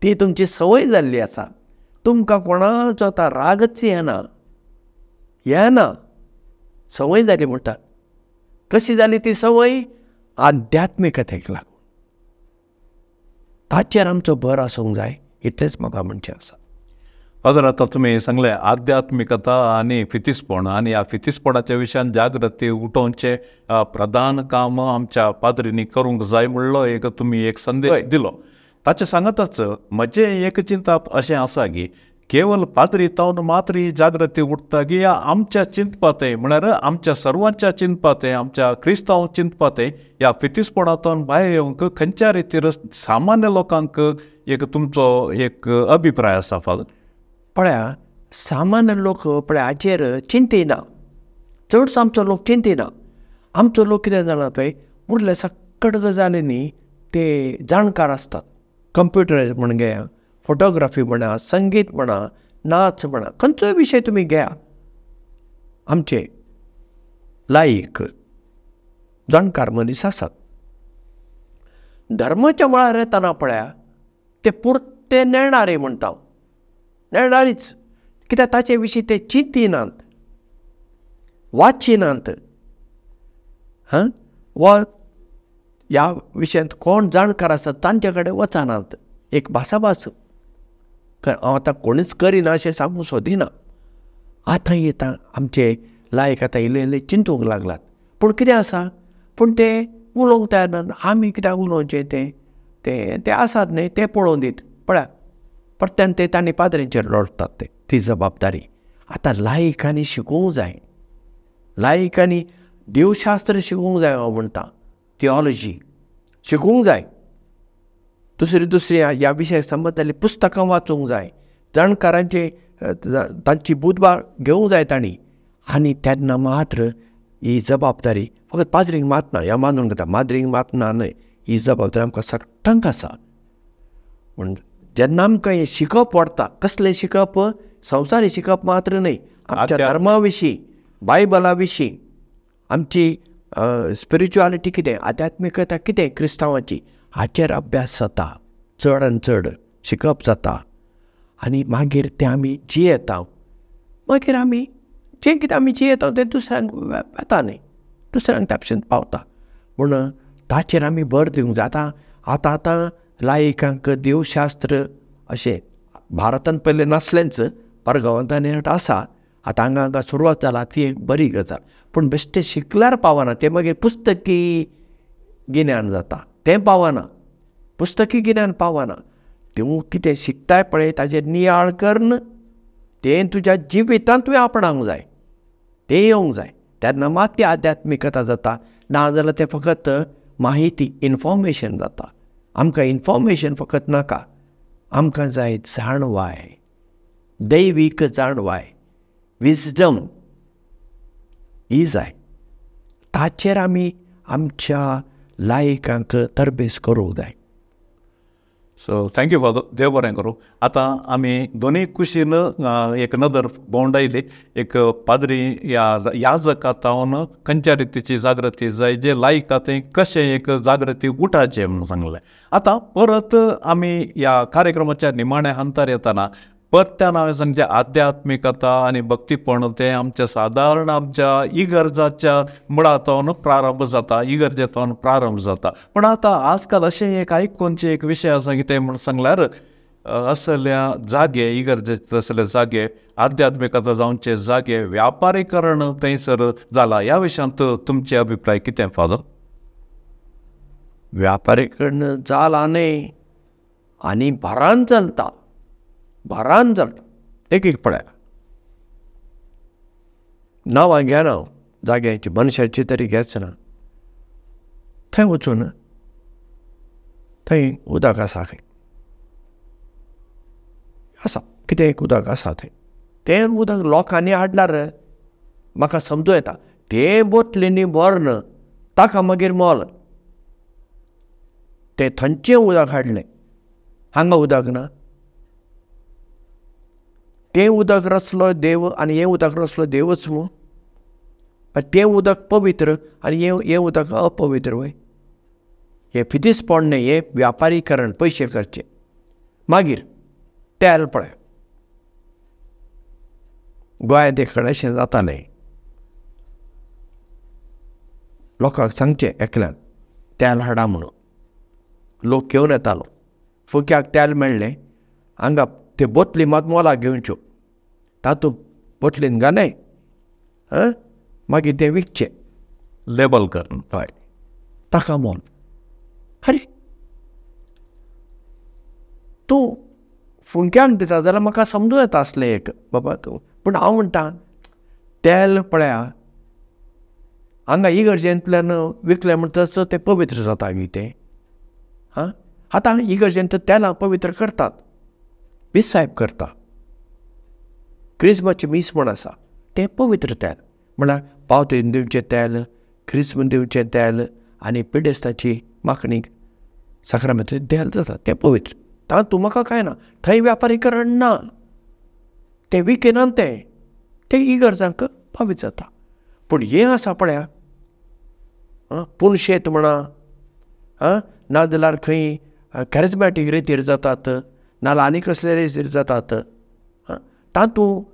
ती तुमची संवय जाल्ली आसा. तुमकां कोणाचो आतां रागच येना, येना, संवय जाली म्हणटात. कशी जाली ती संवय? आध्यात्मिकतेक लागून. ताचेर आमचो भर आसूंक जाय, इतलेंच म्हाका म्हणचें आसा. फादर, आतां तुमी सांगलें आध्यात्मिकता आनी फितीसपण, आनी ह्या फितीसपणाच्या विशयान जागृती उठोवचें प्रधान काम आमच्या पाद्रींनी करूंक जाय म्हणलो एक तुमी एक संदेश दिलो. ताचें सांगतच म्हजें एक चिंतप अशें आसा की केवल पाद्री तावन मात्र ही जागृती उठता की ह्या आमच्या चिंतपातें, म्हळ्यार आमच्या सर्वांच्या चिंतपातें, आमच्या क्रिस्तांव चिंतपातें ह्या फितीसपणांतल्यान भायर येवंक खंयच्या रितीर सामान्य लोकांक एक तुमचो एक अभिप्राय आसा फादर? पळया, सामान्य लोक पळय हाचेर चिंतिना, चडसो आमचो लोक चिंतिना. आमचो लोक कितें जाणा पळय, उरले सक्कड गजालींनी ते जाणकार आसतात. कंप्युटर म्हण घेया, फोटोग्राफी म्हणा, संगीत म्हणा, नाच म्हणा, खंयचोय विशय तुमी घेया, आमचे लायक जाणकार मनीस आसात. धर्माच्या मळार येतना पळया ते पुरते नेणारे म्हणटा हांव, नेणारीच. कित्याक ताचे विशीं ते चिंतिनात, वाचिनात, हां, वा ह्या विशयांत कोण जाणकार आसात तांचे कडेन वचनात. एक भासाभास हांव आतां कोणूच करिना अशें सांगूंक सोदिना. आतां येता आमचे लायक आतां इल्ले इल्ले चिंतूंक लागलात, पूण कितें आसा, पूण ते उलोवंक तयार ना. आमी कित्याक उलोवचें तें तें ते आसात न्हय ते पळोवन दीत. पळया परत्यान ते तांणी पाद्रींचेर लोळटात ते ती जबाबदारी. आतां लायकांनी शिकोवंक जाय, लायकांनी देवशास्त्र शिकोवंक जाय. हांव म्हणटा थियोलॉजी शिकूंक जाय, दुसरी दुसरी ह्या विशया संबंदांतलीं पुस्तकां वाचूंक जाय, जाणकारांचे तांची बुदभार घेवंक जाय तांणी. आनी तेन्ना मात्र ही जबाबदारी फकत पाद्रींक मात ना, ह्या मानून घेता माद्रींक मात ना न्हय, ही जबाबदारी आमकां सगळ्यांक आसा. पूण जेन्ना आमकां हें शिकप वाडटा, कसलें शिकप? संवसारी शिकप मात्र न्हय, आमच्या धर्मा विशीं, बायबला विशीं, आमची स्पिरिच्युअलिटी कितें, आध्यात्मिकता कितें क्रिस्तांवाची, हाचेर अभ्यास जाता, चड आनी चड शिकप जाता. आनी मागीर तें आमी जियेता. मागीर आमी जें कितें आमी जियेता तें दुसऱ्यांक येता न्हय, दुसऱ्यांक त्या भशेन पावता. पूण ताचेर आमी भर दिवंक जाय. आतां आतां आतां लायकांक देवशास्त्र अशें भारतांत पयलें नासलेंच, परगांवांत आसा, आतां हांगा हांगा सुरवात जाला, ती एक बरी गजाल. पूण बेश्टें शिकल्यार पावना, तें मागीर पुस्तकी गिन्यान जाता, तें पावना, पुस्तकी गिन्यान पावना. तूं कितें शिकताय पळय ताजेर नियाळ करून तें तुज्या जिवितांत तुवें आपणावंक जाय, तें येवंक जाय. तेन्ना मात ती आध्यात्मिकता जाता. ना जाल्यार तें फकत माहिती, इन्फॉर्मेशन जाता. आमकां इन्फॉर्मेशन फकत नाका, आमकां जाय जाणवाय, दैवीक जाणवाय, विजडम ही जाय. ताचेर आमी आमच्या लायकांक तरबेज करूंक जाय. सो thank you father, देव बरें करूं. आतां आमी दोनूय कुशीन एक नदर भोंवडायली, एक पाद्री ह्या याजका तावन खंयच्या रितीची जागृती जाय, जे लायका थंय कशें एक जागृती उठाचें म्हणून सांगलें. आतां परत आमी ह्या कार्यक्रमाच्या निमाण्या हंतार येतना परत्यान हांवें सांगचें आध्यात्मिकता आनी भक्तीपण तें आमच्या सादारण आमच्या इगर्जाच्या मुळांतून प्रारंभ जाता, इगर्जेंतून प्रारंभ जाता. पूण आतां आजकाल अशें एक आयकुनचें एक विशय आसा कितें म्हूण सांगल्यार असल्या जागे इगर्जेचे असले जागे आध्यात्मिकता जावचे जागे व्यापारीकरण थंयसर जाला. ह्या विशयांत तुमचे अभिप्राय कितें फादर? व्यापारीकरण जालां न्हय आनी भरान चलता, भरान चलता. एक एक पळया नांवां घेना जाग्यांची, मनशाची तरी घेच ना. थंय वचून थंय उदक आसा, खंय आसा कितें एक उदक आसा थंय, तें उदक लोकांनी हाडल्यार म्हाका समजूं येता, तें बोतलींनी भरून ताका मागीर मोल. तें थंयचें उदक हाडलें, हांगा उदक ना. तें उदक रचलो देव आनी हें उदक रचलो देवच मू. तें उदक पवित्र आनी हें उदक अपवित्र वय. हें फिदीसपण न्हय, हें व्यापारीकरण, पयशे करचे. मागीर तेल पळय, गोंयांत एक कडेन अशें जातालें, लोकांक सांगचें एकल्यान तेल हाडा म्हणून, लोक घेवन येतालो. फुक्याक तेल मेळ्ळें, हांगा त्यो बोतली मात मोलाक घेवच्यो, तातूंत बोतलीन घालें मागीर तें विकचें, लेबल कर, हय ताका मोल. अरे तूं फुंक्यांक दिता जाल्यार म्हाका समजूं येता आसलें एक बाबा तूं, पूण हांव म्हणटा तेल पळया हांगा इगर्जेंतल्यान विकलें म्हणटच तें पवित्र जाता गी तें. आं आतां इगर्जेंत तेलां पवित्र करतात, मीस सायब करता, क्रिस्माचें मीस म्हण आसा तें पवित्र तेल, म्हळ्यार पावतेन दिवचें तेल, क्रिस्म दिवचें तेल आनी पिडेस्ताची मागणी साक्रामेंताचें तेल जाता तें पवित्र. तातूंत म्हाका कांय ना, थंय व्यापारीकरण ना, तें विकिनात, तें तें इगर्जांक पावीत जाता. पूण हें आसा पळया पुनशेत म्हणा, आं नाजाल्यार खंय कॅरिजमॅटीक रितीर जातात, नाजाल्यार आनी कसले रितीर जातात, तातूंत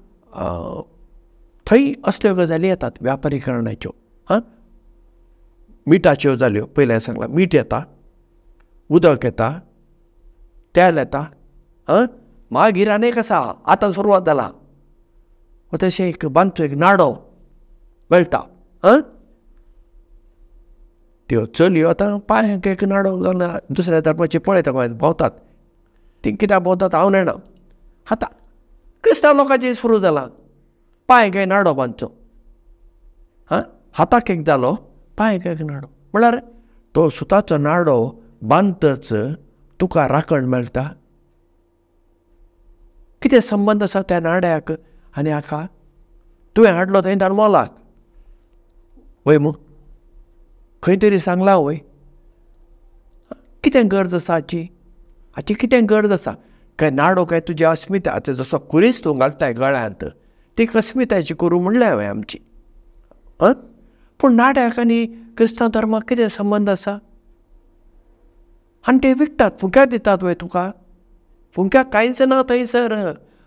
थंय असल्यो गजाली येतात व्यापारीकरणाच्यो. आं मिठाच्यो जाल्यो, पयलें सांगलां, मीठ येता, उदक येता, तेल येता. आं मागीर आनी एक आसा, आतां सुरवात जाला तशें एक बांदचो एक नाडो मेळटा. आं त्यो चलयो आतां पांयांक एक नाडो घालून दुसऱ्या धर्माची पळयता, गोंयांत भोंवतात, ती कित्याक भोंवतात हांव नेणा. आतां क्रिस्तांव लोकांचें सुरू जालां, पांयांक एक नाडो बांदचो, आं हाताक एक जालो, पांयांक एक नाडो, म्हळ्यार तो सुताचो नाडो बांदतच तुका राखण मेळटा. कितें संबंद आसा त्या नाड्याक आनी हाका? तुवें हाडलो थंय धाड मोलाक वय मू, खंय तरी सांगलां वय. कितें गरज आसा हाची? हाची कितें गरज आसा? काय नाडो काय तुजी अस्मिताय, आतां जसो कुरीस तूं घालताय गळ्यांत ती अस्मितायची करूं म्हणलें हांवें आमची. आं पूण नाड्याक आनी क्रिस्तांव धर्माक कितें संबंद आसा? आनी ते विकतात, फुक्याक दितात वय तुका? फुंक्याक कांयच ना थंयसर,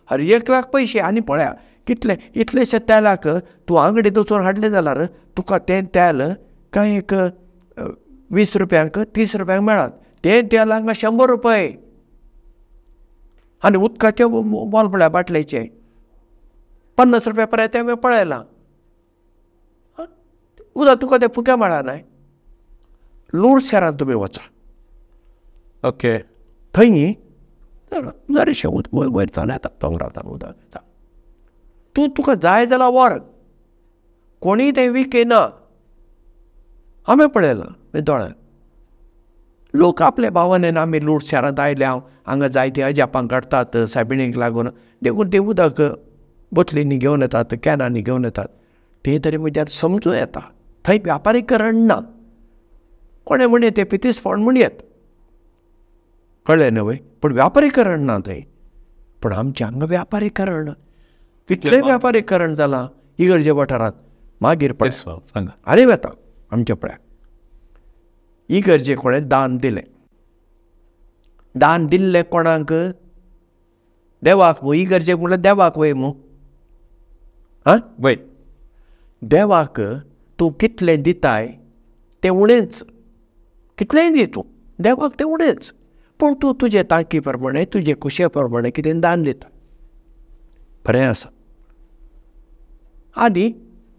हर एक लाख पयशे. आनी पळया कितले इतलेशे तेलाक तूं आंगडीत वचून हाडलें जाल्यार तुका तें तेल कांय एक 20 रुपयांक 30 रुपयांक मेळत, तें तेल हांगा 100 रुपये. आनी उदकाचें मोल पळया बाटलेचें 50 रुपया पर्यंत तें हांवें पळयलां. उदक तुका तें फुक्या मेळना. लूर शहरांत तुमी वचा, ओके, थंय बरेंशें उदक वयर चालू येता दोंगरांतल्यान उदक, तूं तुका जाय जाल्यार व्हर, कोणीय तें विकिना. हांवें पळयलां दोळ्यान, लोक आपल्या भावनेन आमी लूट शारांत आयल्या, हांगा जायतीं अजापां घडटात सायबिणीक लागून, देखून तें उदक बोतलींनी घेवन येतात, कॅनांनी घेवन येतात. तें तरी म्हज्यान समजूं येता, थंय व्यापारीकरण ना. कोणें म्हणयेत तें पितीसपण म्हणयेत, कळ्ळें न्हय? पूण व्यापारीकरण ना थंय. पूण आमचें हांगा व्यापारीकरण, कितलें व्यापारीकरण जालां इगर्जे वाठारांत. मागीर पळय आनी वता आमच्या पळय इगर्जे कोणें दान दिलें, दान दिल्लें कोणाक? देवाक मू. इगर्जेक म्हणल्यार देवाक वय मू. आं वय, देवाक तूं कितलें दिताय तें उणेंच, कितलेंय दी तूं देवाक तें उणेंच, पूण तूं तुजे तांकी प्रमाणे तुजे खुशे प्रमाणे कितें दान दिता, बरें आसा. आदी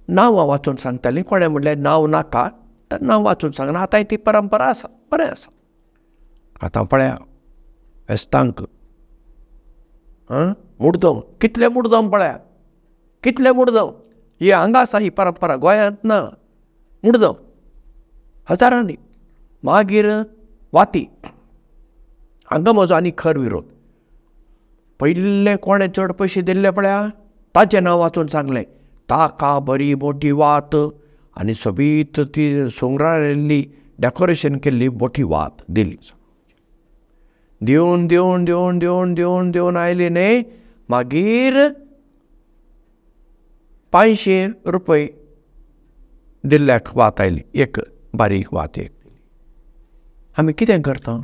नांवां वाचून सांगतालीं, कोणें म्हणल्यार नांव नाका तर नांव वाचून सांगना. आतां ती परंपरा आसा, बरें आसा. आतां पळया फेस्तांक मुडदम, कितले मुडदम पळया, कितले मुडदम. ही हांगा आसा ही परंपरा, गोंयांत ना. मुडदम हजारांनी. मागीर वाती, हांगा म्हजो आनी खर विरोध. पयले कोणें चड पयशे दिल्ले पळया ताचें नांव वाचून सांगलें, ताका बरी मोटी वात आनी सोबीत ती सोंगरार येयल्ली डेकोरेशन केल्ली मोटी वात दिली. दिवन दिवन दिवन दिवन दिवन दिवन आयली न्ही, मागीर 500 रुपये दिल्ल्याक वात आयली, एक बारीक वात एक दिली. आमी कितें करता?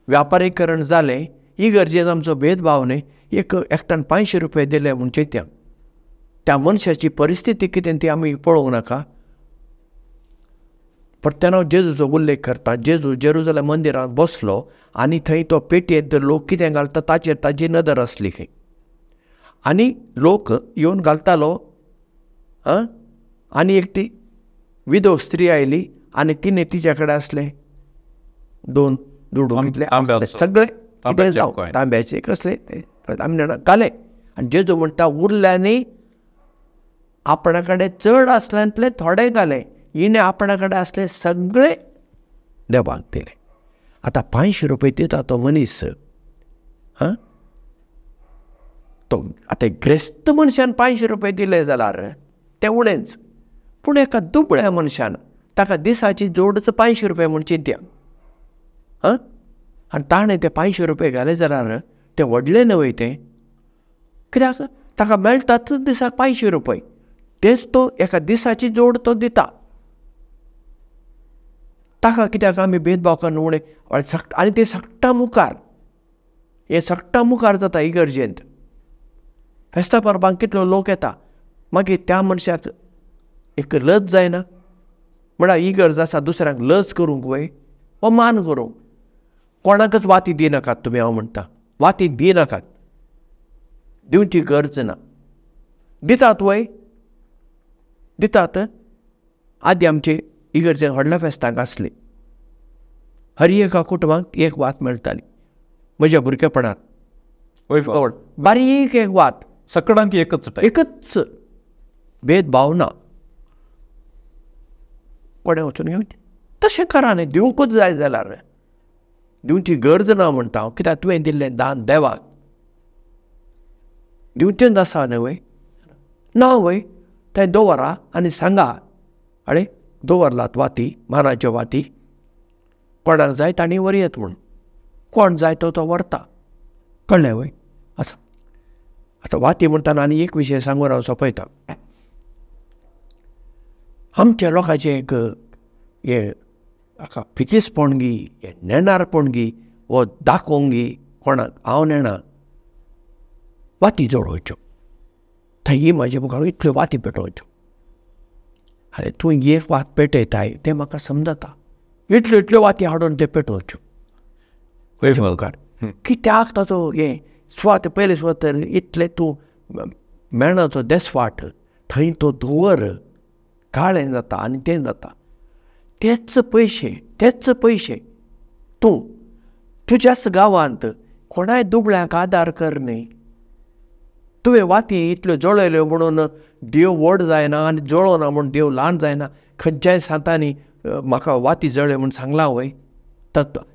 व्यापारीकरण जालें, इगर्जेन आमचो भेदभाव न्ही. एक एकट्यान 500 रुपये दिले म्हूण चिंत्या, त्या मनशाची परिस्थिती कितें ती आमी पळोवंक नाका. परत्यान हांव जेजूचो उल्लेख करता. जेजू जेरुजलेम मंदिरांत बसलो आनी थंय तो पेटयेंत लोक कितें घालता ताचेर ताजी नदर आसली खंय, आनी लोक येवन घालतालो. आं, आनी एकटी विधव स्त्री आयली आनी तिणें तिच्या कडेन आसले 2 दुडू कितले सगळे जावं तांब्याचे कसले आमी जाणा घाले. आनी जेजू म्हणटा उरल्यांनी आपणा कडेन चड आसल्यांतले थोडे घाले, हिणें आपणा कडेन आसले सगळे देवाक दिले. आतां 500 रुपये दिता तो मनीस, हां, तो आतां ग्रेस्त मनशान 500 रुपये दिले जाल्यार तें उणेंच, पूण एका दुबळ्या मनशान ताका दिसाची जोडच 500 रुपये म्हूण चिंत्या. हां, आनी ताणें ते 500 रुपये घाले जाल्यार तें व्हडलें न्हय तें, कित्याक ताका मेळटात दिसाक 500 रुपये, तेच तो एका दिसाची जोड तो दिता. ताका कित्याक आमी भेदभाव करून उणें आनी ते सगटां मुखार, हे सगटां मुखार जाता इगर्जेंत. फेस्ता परबांक कितलो लोक येता, मागीर त्या मनशाक एक लज जायना, म्हळ्यार इगर्ज आसा दुसऱ्यांक लज करूंक वय वा मान करूंक. कोणाकच वाती दिनाकात तुमी, हांव म्हणटा वाती दिनाकात, दिवची गरज ना. दितात वय? दितात. आदी आमचे इगर्जे व्हडल्या फेस्तांक आसली, हर एका कुटुंबाक एक वात मेळटाली. म्हज्या भुरगेपणांत बारीक एक वात, सगळ्यांक एकच एकच, भेदभाव ना. कोणें वचून घेवचें तशें करा न्ही, दिवंकूच जाय जाल्यार दिवची गरज ना म्हणटा हांव, कित्याक तुवें दिल्लें दान देवाक दिवचेंच आसा न्हय वय? ना वय, तें दवरा आनी सांगा, आरे दवरलात वाती, मानाच्यो वाती, कोणाक जाय तांणी व्हरयेत म्हूण, कोण जाय तो तो व्हरता, कळ्ळें वय? आसा. आतां वाती म्हणटाना आनी एक विशय सांगून हांव सोंपयता. आमच्या लोकांचें एक हें हाका फितीसपणगी, हें नेणारपणगी, वो दाखोवंगी कोणाक हांव नेणा, वाती जळोवच्यो थंय ही म्हाजे मुखार इतल्यो वाती पेटोवच्यो. आरे तूं एक वात पेटयताय तें म्हाका समजता, इतल्यो इतल्यो वाती हाडून ते पेटोवच्यो मुखार कित्याक ताचो हें स्वात पयले सुवात तर इतलें तूं मेणाचो देसवाट थंय तो धुंवर काळें जाता आनी तें जाता. तेच पयशे, तेच पयशे तूं तुज्याच गांवांत कोणाय दुबळ्यांक आदार कर न्ही. तुवें वाती इतल्यो जळयल्यो म्हणून देव व्हड जायना आनी जळोना म्हूण देव ल्हान जायना. खंयच्याय सांतांनी म्हाका वाती जळ्यो म्हूण सांगलां वय?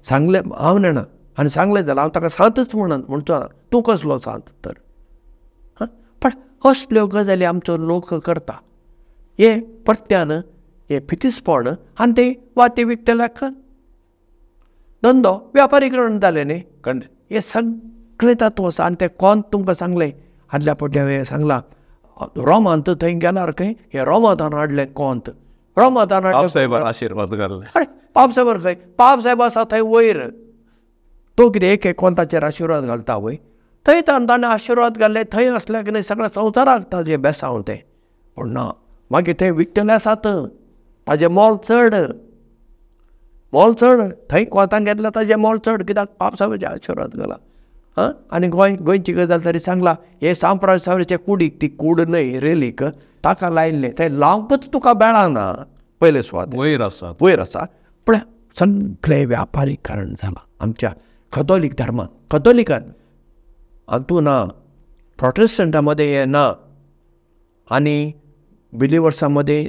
सांगलें हांव नेणा, आनी सांगलें जाल्यार हांव ताका सांतच म्हणून म्हणचो ना, तूं कसलो सांत तर? हां, पण असल्यो गजाली आमचो लोक करता. हे परत्यान हें फितीसपण आनी ते वाती विकतल्याक धंदो व्यापारीकरण जालें न्ही. हें सगळें तातूंत आसा. आनी तें कोंत तुमकां सांगलें आदल्या फावटी हांवें सांगलां, रोमांत थंय गेल्यार खंय हें रोमांतान हाडलें कोंत, रोमांतान हाडलें आशिर्वाद घाले. अरे पापसाहेबार खंय, पापसाहेब आसा थंय वयर, तो कितें एक एक कोंताचेर आशिर्वाद घालता वय? थंय ताणें आशिर्वाद घाल्ले थंय आसल्यार कितें सगळ्या संवसाराक ताजें बेसांव तें. पूण ना, मागीर थंय विकतले आसात, ताजें मोल चड, मोल चड, थंय कोंतान घेतल्यार ताजें मोल चड, कित्याक पापसाहेबाचें आशिर्वाद घाला. आं, आनी गोंय गोंयची गजाल तरी सांगला, हे सांप्रासावरीचे कुडीक, ती कूड न्हय रेलीक, ताका लायिल्लें थंय लावंकच तुका मेळना पयले सुवात वयर आसा, वयर आसा. पूण सगळें व्यापारीकरण जालां आमच्या कथोलीक धर्मांत, कथोलिकान हातूंत ना, प्रोटेस्टंटा मदें हें ना, आनी बिलिवर्सां मदें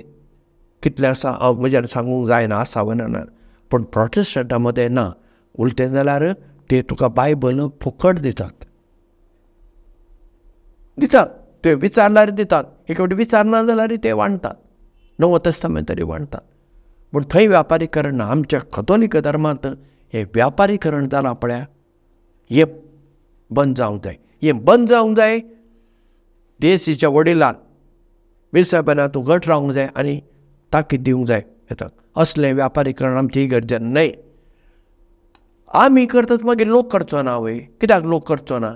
कितलें आसा हांव म्हज्यान सांगूंक जायना, आसा वा ना, पूण प्रोटेस्टंटा मदें ना. उलटें जाल्यार ते तुका बायबल फुकट दितात, दितात, तुवें विचारल्यार दितात, एक फावटी विचारना जाल्यार ते वांट्टात, नवो तेस्तामेंत तरी वांट्टात. पूण थंय व्यापारीकरण ना. आमच्या कथोलीक धर्मांत हें व्यापारीकरण जालां पळया, हें बंद जावंक जाय, हें बंद जावंक जाय. देशीच्या वडिलान विसाबेना तूं घट रावंक जाय आनी ताकीद दिवंक जाय येता. असलें व्यापारीकरण आमची गरजेन न्हय. आमी करतात मागीर लोक करचो ना वय? कित्याक लोक करचो ना?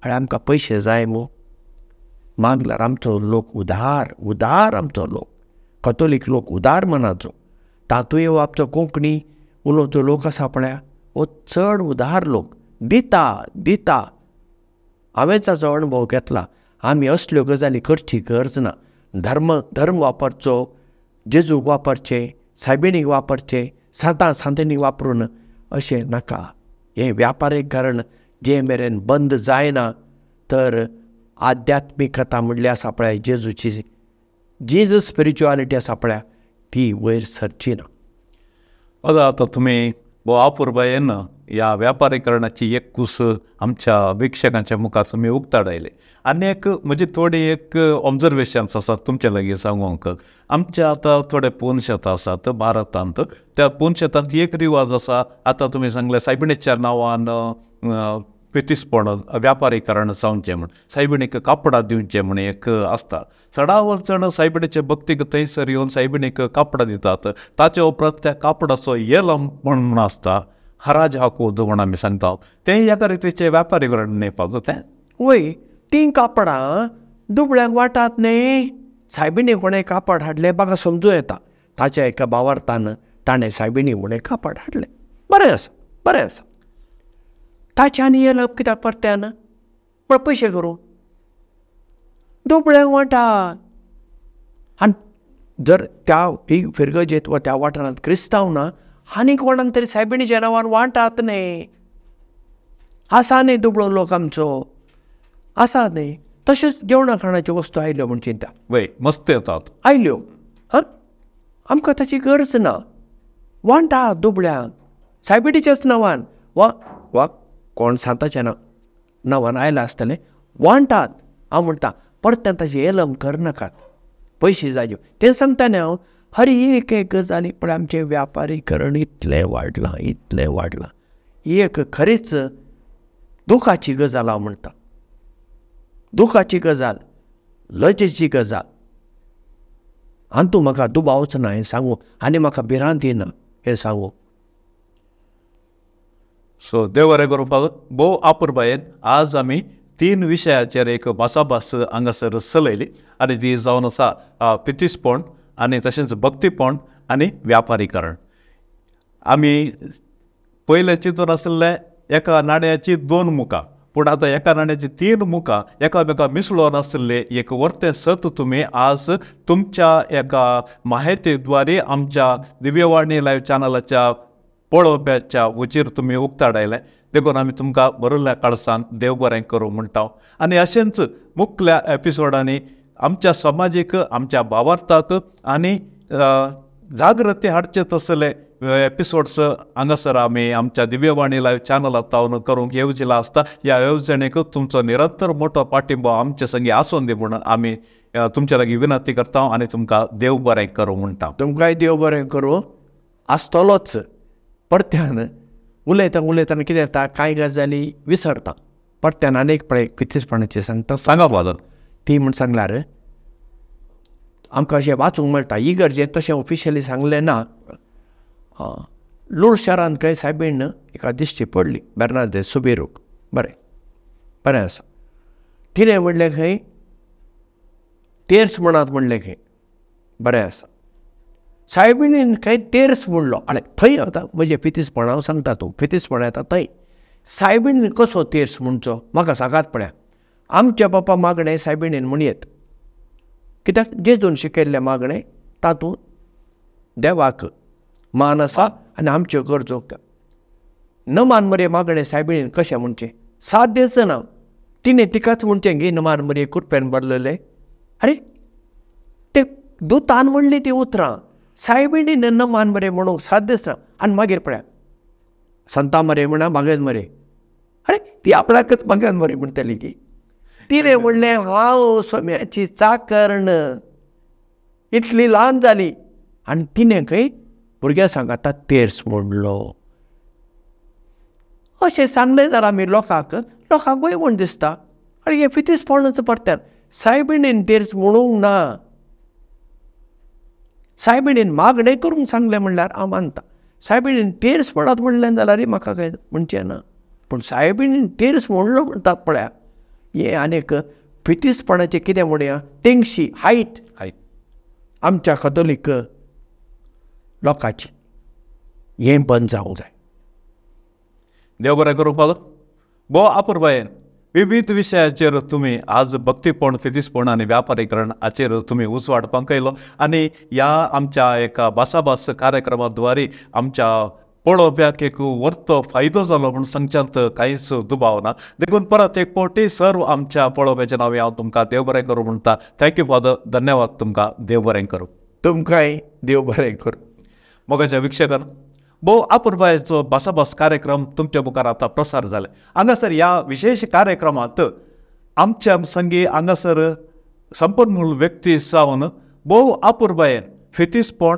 आनी आमकां पयशे जाय मू, मागल्यार आमचो लोक उदार, उदार आमचो लोक, कथोलीक लोक उदार मनाचो. तातूंय आमचो कोंकणी उलोवचो लोक आसा पळया, हो चड उदार लोक, दिता दिता. हांवें ताचो अणभव घेतला. आमी असल्यो गजाली करची गरज ना. धर्म धर्म वापरचो, जेजूक वापरचें, सायबिणीक वापरचें, सांतां सांतिणीक वापरून अशें नाका. हें व्यापारीकरण जे मेरेन बंद जायना तर आध्यात्मिकता म्हणली आसा पळय, जेजूची जेजू स्पिरिच्युआलिटी आसा पळय, ती वयर सरची ना. आतां तुमी भोव अपुरबायेन ह्या व्यापारीकरणाची एक कूस आमच्या विक्षकांच्या मुखार तुमी उक्ताडायले. आनी एक म्हजी थोडी एक ऑब्जर्वेशन्स आसात तुमचे लागीं सांगूंक. आमच्या आतां थोडे पून शेतां आसात भारतांत, त्या पून शेतांत एक रिवाज आसा, आतां तुमी सांगलें सायबिणीच्या नांवान पितीसपण व्यापारीकरण जावचें म्हूण, सायबिणीक कापडां दिवचें म्हूण एक आसता. चडावत चड सायबिणीचे भक्तीक थंयसर येवन सायबिणीक कापडां दितात. ताचे उपरांत त्या कापडाचो येलम म्हूण आसता, हराज हाकूद म्हूण आमी सांगता, तें एका रितीचें व्यापारीकरण न्हय पावता तें? वय, तीं कापडां दुबळ्यांक वांटात न्ही. सायबिणी कोणें कापड हाडलें म्हाका समजूं येता, ताच्या एका भावार्थान ताणें सायबिणी म्हणून कापड हाडलें, बरें आसा, बरें आसा. ताचें आनी येलप कित्याक परत्यान पण पयशे करूं दुबळ्यांक वांटात. आनी जर त्या फिरगजेंत वा त्या वाठारांत क्रिस्तांव ना, आनी कोणाक तरी सायबिणीच्या नांवान वांटात न्ही. आसा न्ही दुबळो लोक आमचो, आसा न्ही. तशेंच जेवणा खाणाच्यो वस्तू आयल्यो म्हूण चिंता, वय मस्त येतात आयल्यो, हां, आमकां ताची गरज ना. वांटा दुबळ्यांक सायबिणीच्याच नांवान वा वा कोण सांताच्या नांवान आयलां आसतलें, वांटात. हांव म्हणटा परत्यान ताची एलम करनाकात, पयशे जाय तें सांगता न्ही हांव. हर एक एक गजाली पण आमचें व्यापारीकरण इतलें वाडलां, इतलें वाडलां, ही एक खरीच दुखाची गजाल हांव म्हणटा, दुखाची गजाल, लजेची गजाल. हातूंत म्हाका दुबावच ना हें सांगू, आनी म्हाका भिरांत येना हें सांगू. सो देव बरें करूं फादर. भोव अपुरबायेन आज आमी तीन विशयाचेर एक भासाभास हांगासर चलयली, आनी ती जावन आसा पितीसपण आनी तशेंच भक्तीपण आनी व्यापारीकरण. आमी पयलें चिंतून आशिल्लें एका नाण्याची दोन मुखां, पूण आतां एका नाण्याची तीन मुखां एकामेका मिसळून आशिल्लें एक वर्तें सत तुमी आज तुमच्या एका माहिती द्वारे आमच्या दिव्यवाणी लायव्ह चॅनलाच्या पळोवप्याच्या उचेर तुमी उक्ताडायलें. देखून आमी तुमकां बरयल्ल्या काळसान देव बरें करूं म्हणटा. आनी अशेंच मुखल्या एपिसोडांनी आमच्या समाजीक, आमच्या भावार्थाक आनी जागृती हाडचे तसले एपिसोड्स हांगासर आमी आमच्या दिव्यवाणी लायव्ह चॅनलांत तावन करूंक येवजिला आसता. ह्या येवजणेक तुमचो निरंतर मोठो पाठिंबो आमचे संगी आसून दी म्हूण आमी तुमचे लागीं विनंती करता आनी तुमकां देव बरें करूं म्हणटा. तुमकांय देव बरें करूं आसतलोच. परत्यान उलयता उलयतना कितें जाता, कांय गजाली विसरता. परत्यान आनीक पळय फितीसपणाचें सांगता. सांगा फादर. ती म्हूण सांगल्यार आमकां अशें वाचूंक मेळटा, इगर्जेंत तशें ऑफिशियली सांगलें ना. लूर शारांत खंय सायबीण एका दिश्टी पडली बेर्नादे सुबेरूक. बरें बरें आसा. तिणें म्हणलें खंय तेर्स म्हणात म्हणलें खंय. बरें आसा. सायबिणीन खंय तेर्स म्हणलो आनी थंय आतां म्हजें फितीसपण हांव सांगता, तूं फितीसपण येता थंय सायबिणीन कसो तेर्स म्हणचो म्हाका सांगात पळया. आमच्या बापा मागणें सायबिणीन म्हणयेत, कित्याक जेजून शिकयल्लें मागणें तातूंत देवाक मान आसा आनी आमच्यो गरजो. नमान मरे मागणें सायबिणीन कशें म्हणचें, साध्यच ना. तिणें तिकाच म्हणचें गे नमान मरे कुरपेन भरलेलें. आरे ते दुतान म्हणली ती उतरां, सायबिणीन नमान मरे म्हणूंक साध्यच ना. आनी मागीर पळया संता मरे म्हणा बागेन मरे, अरे ती आपल्याकच बागेन मरे म्हणटली की. तिणें म्हणलें हांव सोम्याची चाकर्ण, इतली ल्हान जाली. आनी तिणें खंय भुरग्यां सांगाता तेर्स म्हणलो. अशें सांगलें जाल्यार आमी लोकांक, लोकांक वय म्हूण दिसता. आनी हें फितीसपणच परत्यान सायबिणीन तेर्स म्हणूंक ना. सायबिणीन मागणें करूंक सांगलें म्हणल्यार हांव मानता. सायबिणीन तेर्स म्हणत म्हणलें जाल्यार म्हाका कांय म्हणचें ना. पूण सायबिणीन तेर्स म्हणलो म्हणटात पळया, हें आनीक फितीसपणाचें कितें म्हणया, तेंगशी हायट हायट आमच्या कथोलीक लोकांची, हें बंद जावंक जाय. देव बरें करूं फादर. भोव आपुरबायेन विविध विशयाचेर तुमी आज भक्तीपण, फितीसपण आनी व्यापारीकरण हाचेर तुमी उजवाड पंकयलो आनी ह्या आमच्या एका भासाभास कार्यक्रमा द्वारे आमच्या पळोवप्याक एक वर्तो फायदो जालो म्हूण सांगच्यांत कांयच दुबाव ना. देखून परत एक फावटी सर्व आमच्या पळोवप्याच्या नांव हांव तुमकां देव बरें करूं म्हणटा. Thank you father. धन्यवाद तुमकां. देव बरें करूं. तुमकांय देव बरें करूं. मोगाच्या विक्षकान भोव आपुरबायेचो भासाभास कार्यक्रम तुमच्या मुखार आतां प्रसार जाले. हांगासर ह्या विशेश कार्यक्रमांत आमच्या संगी हांगासर संपन्मूल व्यक्ती जावन भोव आपुरबायेन फितीसपण,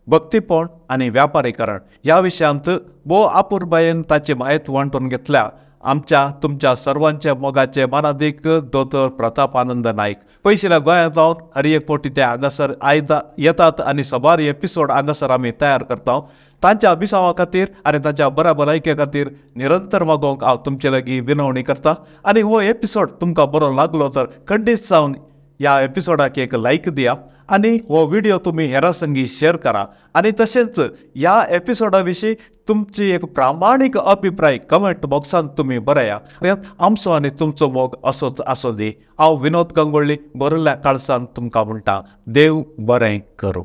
भक्तीपण आनी व्यापारीकरण ह्या विशयांत भोव आपुरबायेन ताची म्हायती वांटून घेतल्या आमच्या तुमच्या सर्वांच्या मोगाचे मानादीक दोतोर प्रताप आनंद नायक. पयशिल्या गोंयांत जावन हर एक फावटी ते हांगासर आयता येतात आनी सबार एपिसोड हांगासर आमी तयार करता. तांच्या अभिसावा खातीर आनी तांच्या बऱ्या भलायके खातीर निरंतर मागोवंक हांव तुमचे लागीं विनवणी करता. आनी हो एपिसोड तुमकां बरो लागलो तर खंडीत जावन ह्या एपिसोडाक एक लायक दिया आनी हो व्हिडिओ तुमी हेरां संगी शेअर करा आनी तशेंच ह्या एपिसोडा विशीं तुमची एक प्रामाणीक अभिप्राय कमेंट बॉक्सांत तुमी बरया. आमचो आनी तुमचो मोग असोच आसूं दी. हांव विनोद गंगोळ्ळी बरयल्ल्या काळसान तुमकां म्हणटा, देव बरें करूं.